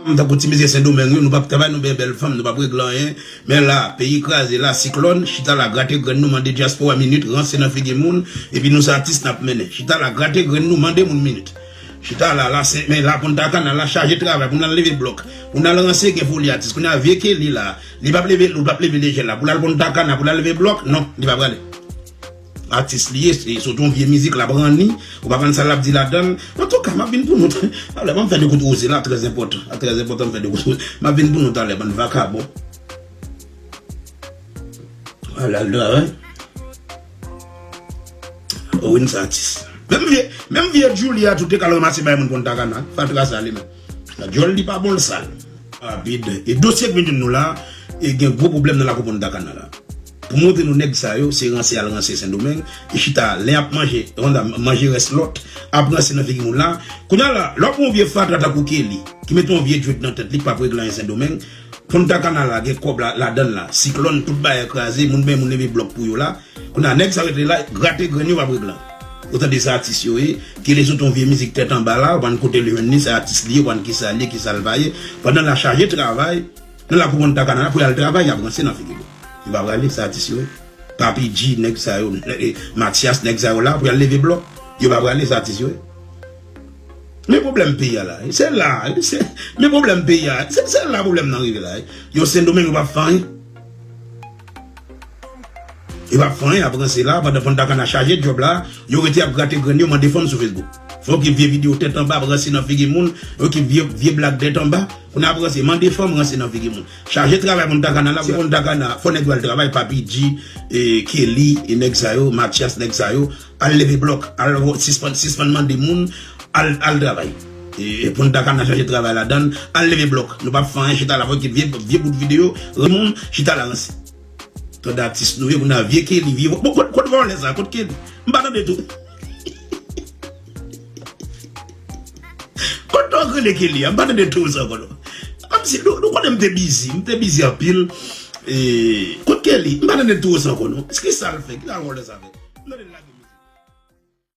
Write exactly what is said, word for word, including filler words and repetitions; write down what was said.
fanm tankou ti mesye Sendomeng yo, nou p ap travay, nou byen bèl fanm, nou p ap regle anyen. Men la, peyi kraze la, siklòn, chita la, grate grenn nou, mande dyaspora minit, ranse nan figi moun, epi nou se atis n ap mennen. Chita la, grate grenn nou, mande moun minit. Chita la, la, se, men la, Punta Cana, la chaje travay, pou n al leve blòk, pou n al ranse, gen foli atis. Kounye a, vye Kelly la, li p ap leve, li p ap leve lejè la, pou l al Punta Cana, pou l al leve blòk, non, li pa prale. Atis li ye, se sot yon vye mizik l ap ranni, ou pa konn sa l ap di ladan l. Antouka, m ap vin pou nou. Talè, ban m fè de kout woze la, trè enpòtan. Trè enpòtan, m fè de kout woze. M ap vin pou nou talè, bann vakabon. Al al travay. Owens atis. Menm vye, menm vye Julia tou te ka ranmase bay moun Punta Cana. Fatra sa li menm. Djòl li pa bon l sal. Rapid. E dosye k vin jwenn nou la, e gen gwo pwoblèm nan lakou Punta Cana la. Pou montre nou nèg sa yo, se ranse al ranse Sendomeng, e chita, lè y ap manje, manje rès lòt, ap ranse nan figi moun la. Kounye a la, lè w ap yon vye fatra tankou Kelly, ki mete yon vye dread nan tèt li, k p ap regle anyen Sendomeng, Punta Cana la, gen kòb la, ladan l la, siklòn, tout bagay kraze, moun ben moun leve blòk pou yo la. Kounye a, nèg sa yo rete la, grate grenn yo p ap regle anyen. Ou tande se atis yo ye, Kelly sot yon vye mizik tèt anba la, ou pa konn kote l jwenn li, se atis li ye, ou pa konn kisa l ye, kisa l va ye. Pandan l ap chaje travay, nan lakou Punta Cana la, pou y al travay, y ap ranse nan figi l. Yo pa prale, se atis yo ye. Papi G, nèg sa yo, eh, Mathias, nèg sa yo la, pou y al leve blòk. Yo pa prale, se atis yo ye. Men pwoblèm peyi a la, se la, se, men pwoblèm peyi a, se, se la pwoblèm nan rive la. Yo Sendomeng, yo p ap fè anyen. Yo p ap fè anyen, ap ranse la, pandan Punta Cana chaje djòb la, yo rete ap grate grenn yo, mande fanm sou Facebook. Fè yon ekip vye videyo tèt anba, ap ranse nan figi moun, yon ekip vye, vye blag tèt anba, kounye a ap ranse, mande fanm, ranse nan figi moun. Chaje travay Punta Cana la, se Punta Cana, fò nèg yo al travay, Papi G, e, Kelly, e nèg sa yo, Mathias, nèg sa yo, al leve blòk, al vo-, sispann, sispann mande moun, al, al travay. E, e Punta Cana chaje travay ladan, al leve blòk. Nou p ap fè anyen, chita la, fò ekip vye, vye bout videyo, moun, chita la ranse. Tande atis nou ye, moun nan vye Kelly, vye, bon, kot, kot vòlè sa, kot Kelly? M pa tande tou. Kot nèg rele Kelly a? M pa tande tou sa ankò non. Kòmsi, nou, nou konnen m te bizi, m te bizi anpil. E, kot Kelly? M pa tande tou sa ankò non. Kisa l fè? Kisa vòlè sa fè? M tande l lage.